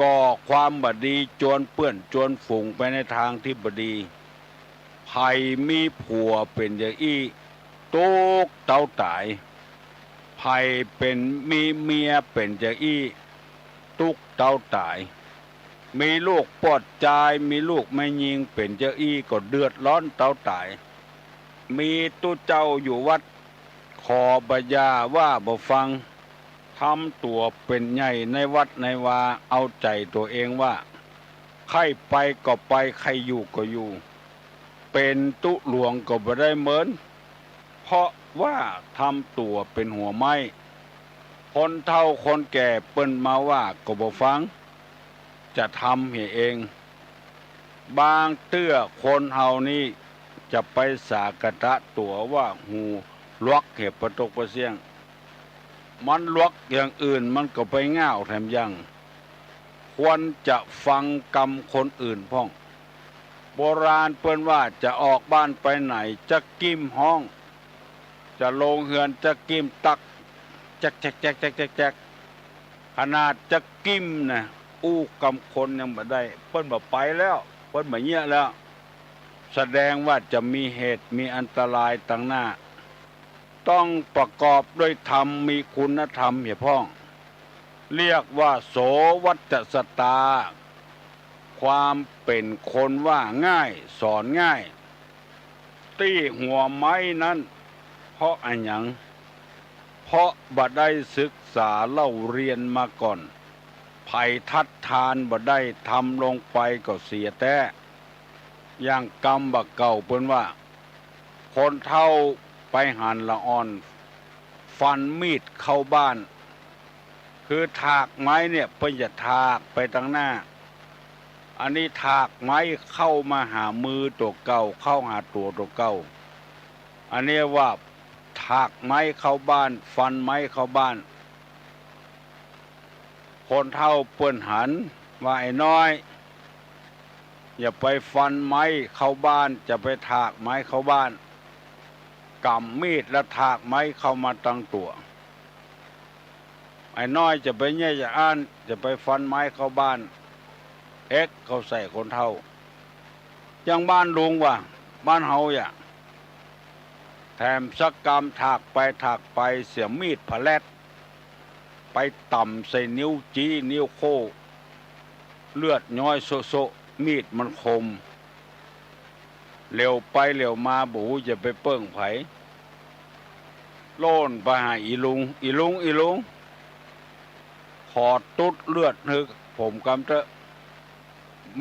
ก่อความบ่ดีจวนเปื้อนจวนฝูงไปในตางตี้บ่ดี ใผมีผัวเป๋นจาอี้ ตุ๊กข์เต้าต๋าย ใผเป๋น มีเมียเป๋นจาอี้ ตุ๊กข์เต้าต๋าย มีลูกป้อจาย มีลูกแม่ญิงเป๋นจาอี้ก็เดือดร้อนเต้าต๋าย มีตุ๊เจ้าอยู่วัด ขอบ่หย่าว่าบ่ฟัง ทำตั๋วเป๋นใหญ่ในวัดในวา เอาใจ๋ตั๋วเองว่า ใค่ไปก็ไป ใค่อยู่ก็อยู่ เป๋นตุ๊หลวงก็บ่ได้เหมิน เพราะว่าทำตั๋วเป๋นหัวไม้ คนเฒ่าคนแก่เปิ้นมาว่าก็บ่ฟัง จะทำเหียเอง บางเตื้อคนเฮานี่จะไปสาคะตะตั๋วว่าหูหลวกเหียปะตกปะเสี้ยง มันหลวกอย่างอื่นมันก็ไปง่าวแถมยัง ควรจะฟังกำคนอื่นพ่อง โบราณเปิ้นว่าจะออกบ้านไปไหนจะกิ้มฮ้อง จะลงเฮือนจะกิ้มตั๊ก แจ๊กแจ๊กแจ๊กแจ๊กแจ๊กแจ๊ก ขนาดจะกิ้มนะ อู้กำคนยังบ่ได้ เปิ้นบ่ไปแล้ว เปิ้นบ่เยียะแล้ว แสดงว่าจะมีเหตุมีอันตรายตังหน้า ต้องประกอบด้วยธรรม มีคุณธรรมเหียพ่อง เรียกว่า โสวัจจสตา ความเป๋นคนว่าง่าย สอนง่าย ตี้หัวไม้นั้น เพราะอะหยัง เพราะบ่ได้ศึกษาเล่าเรียนมาก่อน ใผทัดทานบ่ได้ ทำลงไปก็เสียแต๊ อย่างกำบ่าเก่าเปิ้นว่า คนเฒ่าไปหันละอ่อน ฟันมีดเข้าบ้าน คือถากไม้เนี่ย เปิ้นจะถากไปตังหน้า อันนี้ถากไม้เข้ามาหามือตั๋วเก่า เข้าหาตั๋วตั๋วเก่า อันนี้ว่าถากไม้เข้าบ้าน ฟันไม้เข้าบ้าน คนเฒ่าเปิ้นหันว่า ไอ้น้อย อย่าไปฟันไม้เข้าบ้าน จะไปถากไม้เข้าบ้าน ก๋ำมีดแล้วถากไม้เข้ามาตังตั๋ว ไอ้น้อยจะไปเยียะจะอั้น จะไปฟันไม้เข้าบ้าน เอ็กเข้าใส่คนเฒ่า อย่างบ้านลุงว่า บ้านเฮาอย่า แถมสักกำ ถากไปถากไป เสียมีดผะแลด ไปต่ำใส่นิ้วจี้ นิ้วโค้ เลือดย้อยโซะๆ มีดมันคม เหลียวไปเหลียวมาบ่ฮู้จะไปเปิ้งใผ โล่นไปหาอี่ลุง อี่ลุง อี่ลุง ขอตุ๊ดเลือดหื้อผมกำเต๊อะ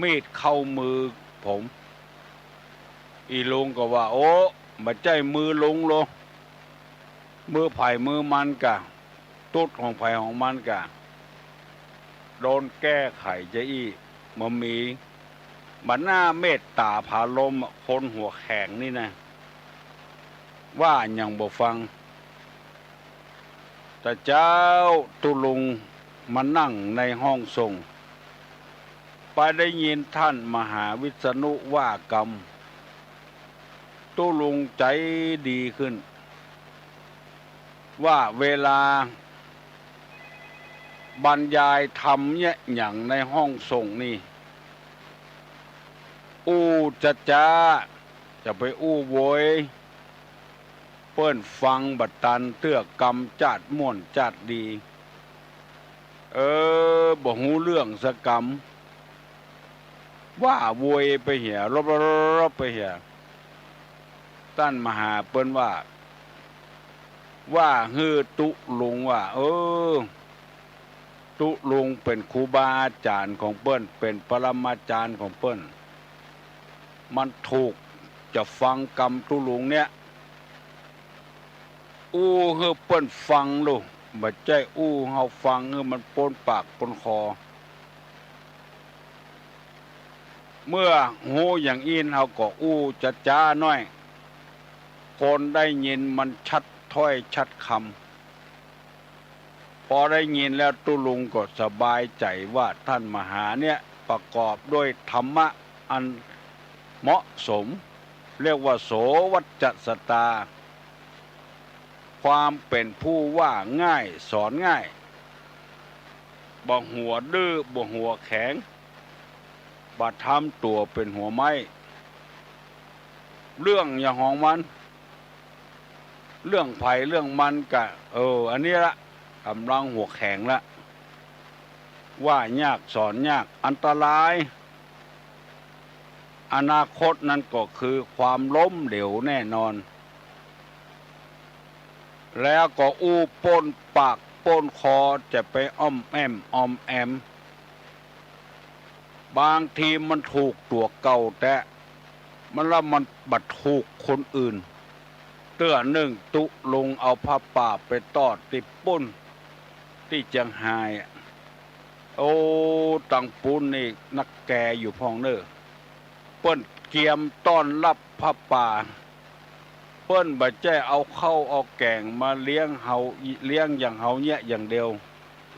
มีดเข้ามือผม อี่ลุงก็ว่า โอ้ บ่ใจ้มือลุงโล มือใผมือมันก่ะ ตุ๊ดของใผของมันก่ะ โดนแก้ไขจะอี้ บ่มี บ่หน้าเมตต๋าผาลมอะ คนหัวแข็งนี่นะ ว่าหยังบ่ฟัง ตะเจ๊าตุ๊ลุงมานั่งในห้องสงฆ์ ไปได้ยินท่านมหาวิษณุว่ากำ ตุ๊ลุงใจ๋ดีขึ้น ว่าเวลาบรรยายธรรมเยียะหยังในห้องสงฆ์นี่ อู้จ๊าๆ จะไปอู้โวย เปิ้นฟังบ่ตันเตื้อกำ จ๊าดม่วนจ๊าดดี เออ บ่ฮู้เรื่องสักกำ ว่าโวยไปเหีย ลบๆๆไปเหีย ต้านมหาเปิ้นว่า ว่าหื้อตุ๊ลุงว่า เออ ตุ๊ลุงเป๋นครูบาอาจ๋ารย์ของเปิ้น เป๋นปรมาจ๋ารย์ของเปิ้น มันถูกจะฟังกำตุ๊ลุงเนี่ย อู้หื้อเปิ้นฟังลูก บ่ใจ้อู้เฮาฟังหื้อมันป๊นปากป๊นคอ เมื่อฮู้อย่างอี้เฮาก็อู้จ๊าๆ หน้อย คนได้ยินมันชัดถ้อยชัดกำ พอได้ยินแล้วตุ๊ลุงก็สบายใจ๋ว่าต้านมหาเนี่ยประกอบด้วยธรรมะอันเหมาะสม เรียกว่า โสวัจจสตา ความเป๋นผู้ว่าง่ายสอนง่าย บ่หัวดื้อ บ่หัวแข็ง บ่ทำตั๋วเป๋นหัวไม้ เรื่องอย่างของมัน เรื่องใผเรื่องมันก่ะ เออ อันนี้ละ ก่ำลังหัวแข็งละ ว่ายากสอนยาก อันตราย อนาคตนั้นก็คือความล้มเหลวแน่นอน แล้วก็อู้ป๊นปากป๊นคอ จะไปอ้อมแอ้มอ้อมแอม บางทีมันถูกตั๋วเก่าแต๊ มันละมันบ่ถูกคนอื่น เตื้อนึ่งตุ๊ลุงเอาผ้าป่าไปตอดตี้ปุ้น ตี้เจียงฮายอะ โอ้ ตังปุ้นนี่นักแกอยู่พ่องเน่อ เปิ้นเกียมต้อนฮับผ้าป่า เปิ้นบ่ใจ้เอาข้าวเอาแก๋งมาเลี้ยงเฮา เลี้ยงอย่างเฮาเนี่ยอย่างเดียว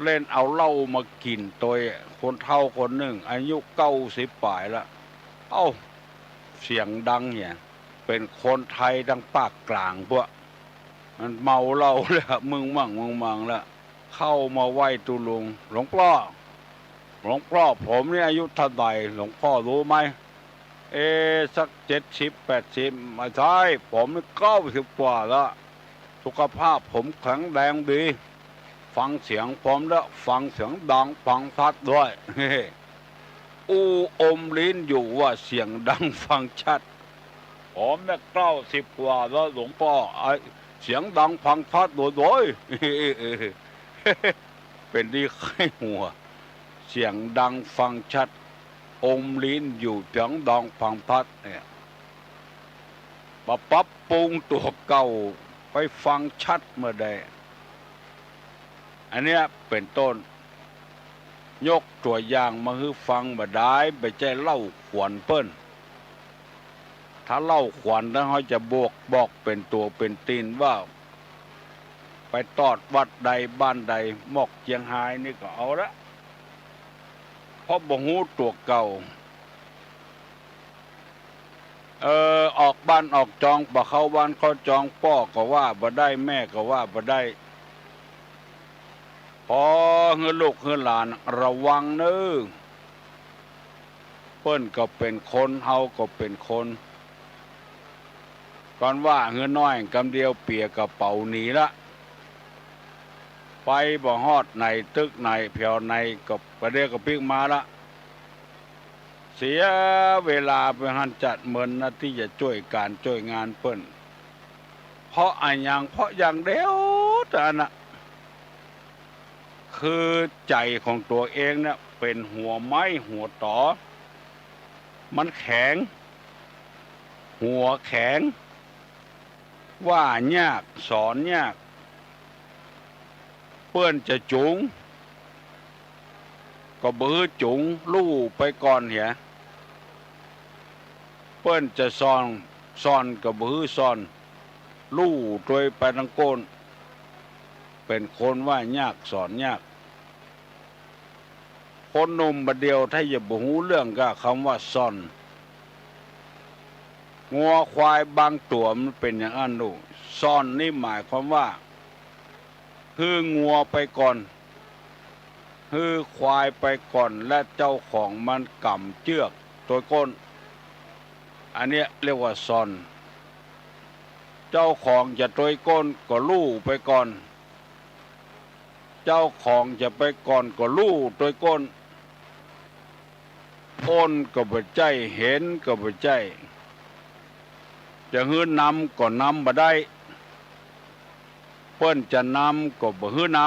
เล่นเอาเหล้ามากิ๋นตวย คนเฒ่าคนนึ่ง อายุเก้าสิบป๋ายละ เอ้า เสียงดังเหีย เป๋นคนไทยตางปากก๋ลางพวก มันเมาเหล้าแล้ว มึงมั่งมึงมังแล้ว เข้ามาไหว้ตุ๊ลุง หลวงป้อ หลวงป้อ ผมนี่อายุเท่าใด หลวงป้อรู้ไหม เอ สักเจ็ดสิบแปดสิบ ไม่ใช่ ผมนี่เก้าสิบกว่าแล้ว สุขภาพผมแข็งแรงดี ฟังเสียงผมแล้ว ฟังเสียงดังฟังชัดด้วย อู้อมลิ้นอยู่ว่าเสียงดังฟังชัด อ๋อ แม่เก้าสิบกว่าแล้วหลวงป้อ ไอ้เสียงดังฟังชัดโดยๆ เป๋นดีไข้หัว เสียงดังฟังชัด อมลิ้นอยู่ เสียงดังฟังชัดเนี่ย มาปรับปรุงตั๋วเก่า ไปฟังชัดเมื่อใด อันเนี้ยเป๋นต้น ยกตั๋วอย่างมาหื้อฟังบ่ดาย บ่ใจ้เล่าขวัญเปิ้น ถ้าเล่าขวัญแล้วเฮาจะบอก บอกเป๋นตั๋วเป๋นตี๋นว่า ไปตอดวัดใดบ้านใด หมอกเจียงฮายนี่ก็เอาละ เพราะบ่ฮู้ตั๋วเก่า เออ ออกบ้านออกจอง บ่เข้าบ้านเข้าจอง ป้อก็ว่าบ่ได้ แม่ก็ว่าบ่ได้ ขอหื้อลูกหื้อหลานระวังเน้อ เปิ้นก็เป๋นคน เฮาก็เป๋นคน ก่อนว่าหื้อน้อยกำเดียวเปียกระเป๋าหนีละ ไปบ่ฮอดไหนตึกไหนแถวไหนก็ประเดี๋ยวก็ปิ๊กมาละ เสียเวลาไปหั้นจัดเมินนะ ตี้จะจ้วยก๋านจ้วยงานเปิ้น เพราะอะหยัง เพราะอย่างเดียวเต้านั้นนะ คือใจ๋ของตั๋วเองเนี่ยเป๋นหัวไม้หัวต๋อ มันแข็ง หัวแข็ง ว่ายากสอนยาก เปิ้นจะจูง ก็บ่หื้อจูง ลู่ไปก่อนเหีย เปิ้นจะซ่อน ซ่อนก็บ่หื้อซ่อน ลู่ตวยไปตังโก้น เป๋นคนว่ายากสอนยาก คนหนุ่มบ่าเดี่ยวถ้าจะบ่ฮู้เรื่องก้า กำว่าซ่อน งัวควายบางตั๋วมันเป๋นอย่างอั้นลูก ซ่อนนี่หมายความว่า หื้องัวไปก่อน หื้อควายไปก่อน และเจ้าของมันก๋ำเจื้อกตวยโก้น อันเนี้ยเรียกว่าซ่อน เจ้าของจะตวยโก้นก็ลู่ไปก่อน เจ้าของจะไปก่อนก็ลู่ตวยโก้น โอนก็บ่ใจ้ เห็นก็บ่ใจ้ จะหื้อนำก็นำบ่ได้ เปิ้นจะนำก็บ่หื้อน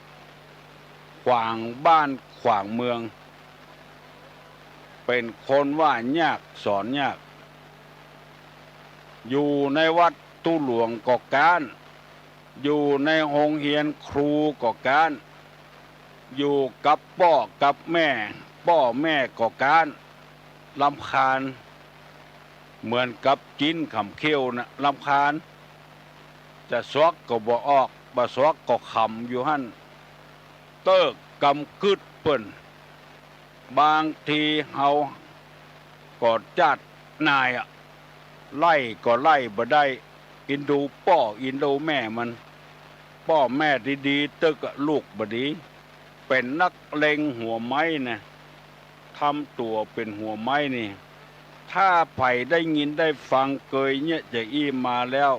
ำ ขวางบ้านขวางเมือง เป๋นคนว่ายากสอนยาก อยู่ในวัดตุ๊หลวงก็ก๊าน อยู่ในโฮงเฮียนครูก็ก๊าน อยู่กับป้อกับแม่ ป้อแม่ก็ก๊าน รำคาญ เหมือนกับจิ๊นขำเขี้ยวนะ รำคาญ จะสวกก็บ่ออก บ่สวกก็ขำอยู่หั้น เติ๊กกำกึ๊ดเปิ้น บางทีเฮาก็จ้าดนายอะ ไล่ก็ไล่บ่ได้ อินดูป้ออินดูแม่มัน ป้อแม่ดีๆ ตึกอะลูกบ่ดี เป๋นนักเลงหัวไม้นะ ทำตั๋วเป๋นหัวไม้นี่ ถ้าใผได้ยินได้ฟังเกยเยียะจาอี้มาแล้ว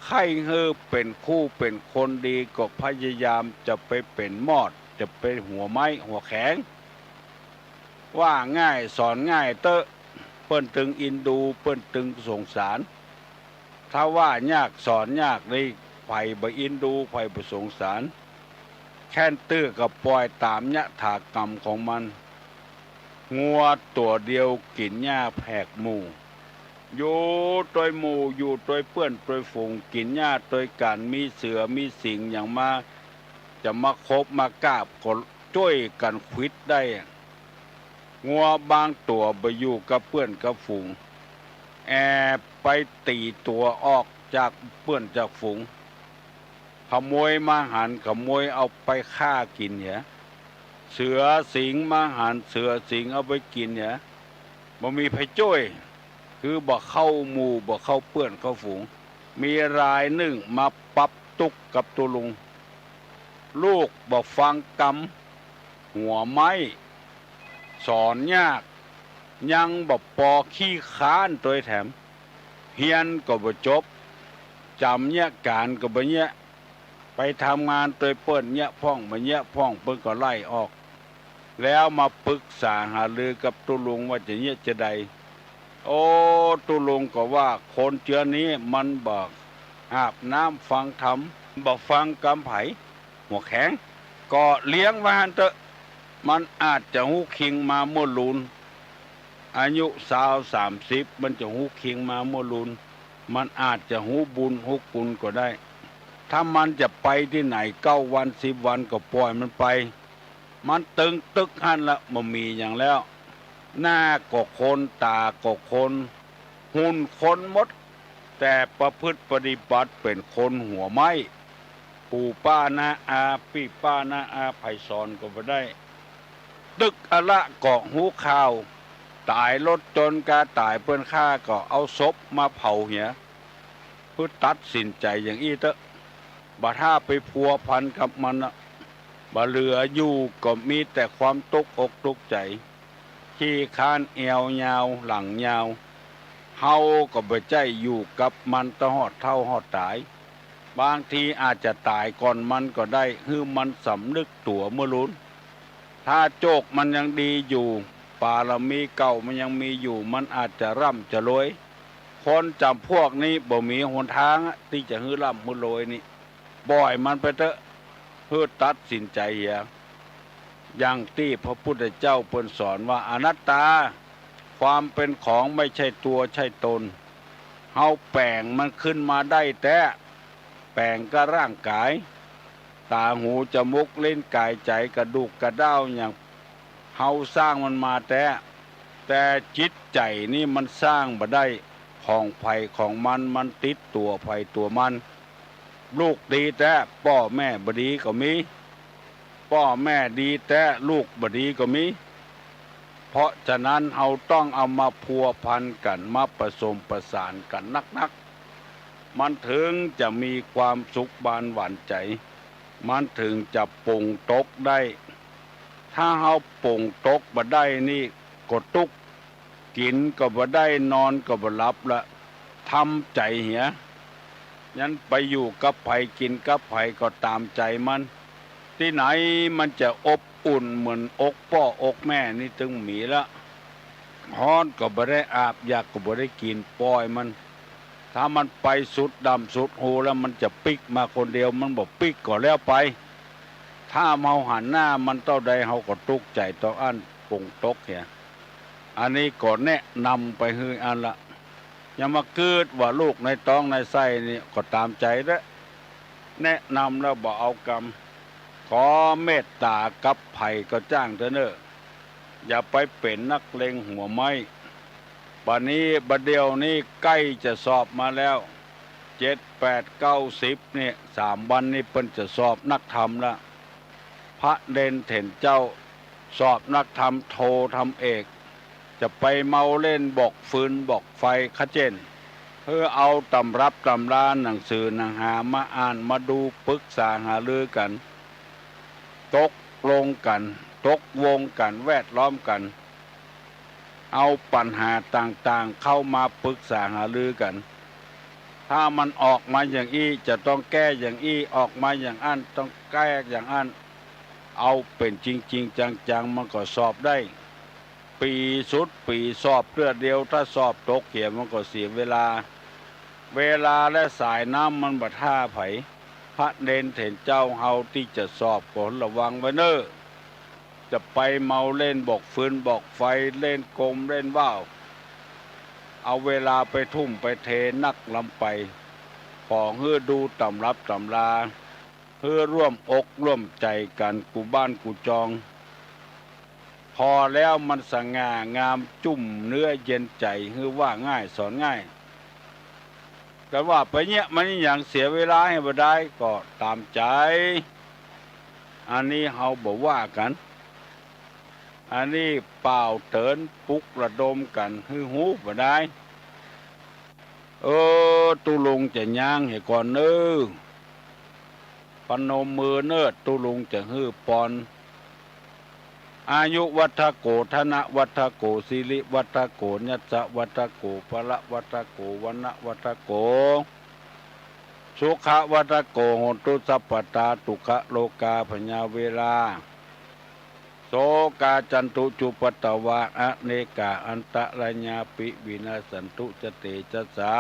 ใค่หื้อเป๋นคู่เป๋นคนดีก็พยายามจะไปเป๋นมอด จะเป๋นหัวไม้หัวแข็ง ว่าง่ายสอนง่ายเต๊อะ เปิ้นตึงอินดู เปิ้นตึงสงสาร ถ้าว่ายากสอนยากนี่ ใผบ่อินดู ใผบ่สงสาร แค่นตื้อก็ปล่อยต๋ามยถากรรมของมัน งัวตั๋วเดียวกิ๋นหญ้าแผกหมู่ อยู่ตวยหมู่ อยู่ตวยเปื้อนตวยฝูง กิ๋นหญ้าตวยกั๋น มีเสือมีสิงห์หยังมา จะมาคบมาก้าบก็จ้วยกั๋นขวิดได้ งัวบางตั๋วบ่อยู่กับเปื้อนกับฝูง แอบไปตี๋ตั๋วออกจากเปื้อนจากฝูง ขโมยมาหัน ขโมยเอาไปฆ่ากิ๋นเหีย เสือสิงห์มาหัน เสือสิงห์เอาไปกิ๋นเหีย บ่มีใผจ้วย คือบ่เข้าหมู่ บ่เข้าเปื้อนเข้าฝูง มีรายนึ่งมาปรับตุ๊กข์กับตุ๊ลุง ลูกบ่ฟังกำ หัวไม้ สอนยาก ยังบ่ปอขี้คร้านตวยแถม เฮียนก็บ่จบ จ๋ำเยียะ ก๋านก็บ่เยียะ ไปทำงานตวยเปิ้นเยียะพ่องบ่เยียะพ่อง เปิ้นก็ไล่ออก แล้วมาปึกษาหารือกับตุ๊ลุงว่าจะเยียะจาใด โอ้ ตุ๊ลุงก็ว่าคนเจื้อนี้มันบ่อาบน้ำฟังธรรม บ่ฟังกำใผ หัวแข็ง ก็เลี้ยงไว้หั้นเต๊อะ มันอาจจะฮู้คิงมาเมื่อลูน อายุซาวสามสิบ มันจะฮู้คิงมาเมื่อลูน มันอาจจะฮู้บุญฮู้คุณก็ได้ ถ้ามันจะไปตี้ไหนเก้าวันสิบวันก็ป่อยมันไป มันตึงตึกหั้นละ บ่มีหยังแล้ว หน้าก็คน ต๋าก็คน หุ่นคนหมด แต่ประพฤติปฏิบัติเป๋นคนหัวไม้ ปู่ป้าน้าอา ปี้ป้าน้าอา ใผสอนก็บ่ได้ ตึกอะละก็ฮู้ข่าว ต๋ายรถจนกาต๋ายเปิ้นฆ่าก็เอาศพมาเผาเหีย เพื่อตัดสินใจ๋อย่างอี้เต๊อะ บ่ถ้าไปพัวพันกับมันนะ บ่เหลืออยู่ก็มีแต่ความตุ๊กอกตุ๊กใจ๋ ขี้คร้านแอวยาวหลังยาว เฮาก็บ่ใจ้อยู่กับมันตะฮอดเฒ่าฮอดต๋าย บางทีอาจจะต๋ายก่อนมันก็ได้ หื้อมันสำนึกตั๋วเมื่อลูน ถ้าโจคมันยังดีอยู่ ปารมีเก่ามันยังมีอยู่ มันอาจจะร่ำจะรวย คนจ๋ำพวกนี้บ่มีหนทางอะ ตี้จะหื้อร่ำหื้อรวยนี่ ป่อยมันไปเต๊อะ หื้อตัดสินใจ๋เหีย อย่างตี้พระพุทธเจ้าเปิ้นสอนว่าอนัตตา ความเป๋นของไม่ใช่ตัวใช่ตน เฮาแป๋งมันขึ้นมาได้แต๊ แป๋งกับร่างก๋าย ต๋าหูจ๋มูกลิ้นก๋ายใจ๋ กระดูกกระด้าวอย่าง เฮาสร้างมันมาแต๊ แต่จิตใจ๋นี่มันสร้างบ่ได้ ของใผของมัน มันติดตั๋วใผตั๋วมัน ลูกดีแต๊ ป้อแม่บ่ดีก็มี ป้อแม่ดีแต๊ ลูกบ่ดีก็มี เพราะฉะนั้นเฮาต้องเอามาพัวพันกั๋น มาผสมประสานกั๋นนักๆ มันเถิงจะมีความสุขบานหวานใจ๋ มันเถิงจะป๋งตกได้ ถ้าเฮาป๋งตกบ่ได้นี่ก็ตุ๊ก กิ๋นก็บ่ได้ นอนก็บ่หลับละ ทำใจ๋เหีย ยันไปอยู่กับใผกิ๋นกับใผก็ต๋ามใจ๋มัน ตี้ไหนมันจะอบอุ่นเหมือนอกป้ออกแม่นี่ตึงมีละ ฮ้อนก็บ่ได้อาบ อยากก็บ่ได้กิ๋น ป่อยมัน ถ้ามันไปสุดดำสุดฮูแล้วมันจะปิ๊กมาคนเดียว มันบ่ปิ๊กก็แล้วไป ถ้าเฮาหันหน้ามันเต้าใดเฮาก็ตุ๊กใจ๋เต้าอั้น ป๋งตกเหีย อันนี้ก็แนะนำไปหื้ออั้นละ อย่ามากึ๊ดว่าลูกในต๊องในไส้นี่ก็ต๋ามใจ๋เต๊อะ แนะนำแล้วบ่เอากำ ขอเมตต๋ากับใผก็จ้างเต๊อะเน่อ อย่าไปเป๋นนักเลงหัวไม้ บัดนี้บัดเดี่ยวนี้ใก้จะสอบมาแล้ว เจ็ด แปด เก้า สิบ นี่ สามวันนี่เปิ้นจะสอบนักธรรมละ พระเณรเถรเจ้า สอบนักธรรมโทธรรมเอก จะไปเมาเล่นบอกฟืนบอกไฟขะเจ้น หื้อเอาต๋ำรับต๋ำราหนังสือหนังหามาอ่านมาดูปึกษาหารือกั๋น ตกลงกั๋น ตกวงกั๋น แวดล้อมกั๋น เอาปัญหาต่างๆ เข้ามาปึกษาหารือกั๋น ถ้ามันออกมาอย่างอี้จะต้องแก้อย่างอี้ ออกมาอย่างอั้นต้องแก้อย่างอั้น เอาเป๋นจริงๆ จังๆ มันก็สอบได้ ปี๋สุดปี๋สอบเตื้อเดียว ถ้าสอบตกเหียมันก็เสียเวลา เวลาและสายน้ำมันบ่ถ้าใผ พระเณรเถรเจ้าเฮาตี้จะสอบก็ระวังไว้เน่อ จะไปเมาเล่นบอกฟืนบอกไฟ เล่นกลเล่นว่าว เอาเวลาไปทุ่มไปเทนักล้ำไป ขอหื้อดูต๋ำรับต๋ำรา หื้อร่วมอกร่วมใจ๋กั๋นกู้บ้านกู้จอง ผ่อแล้วมันสง่างามจุ่มเนื้อเย็นใจ๋ หื้อว่าง่ายสอนง่าย กั๋นว่าไปเยียะมันอีหยังเสียเวลาหื้อบ่ดายก็ต๋ามใจ๋ อันนี้เฮาบ่ว่ากั๋น อันนี้เป่าเตื๋อนปลุกระดมกั๋นหื้อฮู้บ่ดาย เออ ตุ๊ลุงจะย้างเหียก่อนเน่อ ปนมมือเน่อ ตุ๊ลุงจะหื้อปอน อายุวัฑโฆ ธนวัฑโฆ สิริวัฑโฆ ยัสสะวัฑโฆ พละวัฑโฆ วรรณะวัฑโฆ เอ สุขะวัฏฏะโก โหตุ สัพพะทา ทุกขะโรกา ภยะเวรา โสกา จันตุ จุปปะตะวา อะเนกา อันตะรายาปิ วินาสสันตุ จะเตจะสา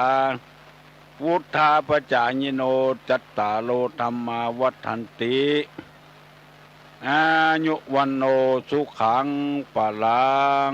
วุฑฒาปะจายิโน จัตตาโร ธัมมา วัฑฒันติ อายุ วัณโณ สุขัง พะลัง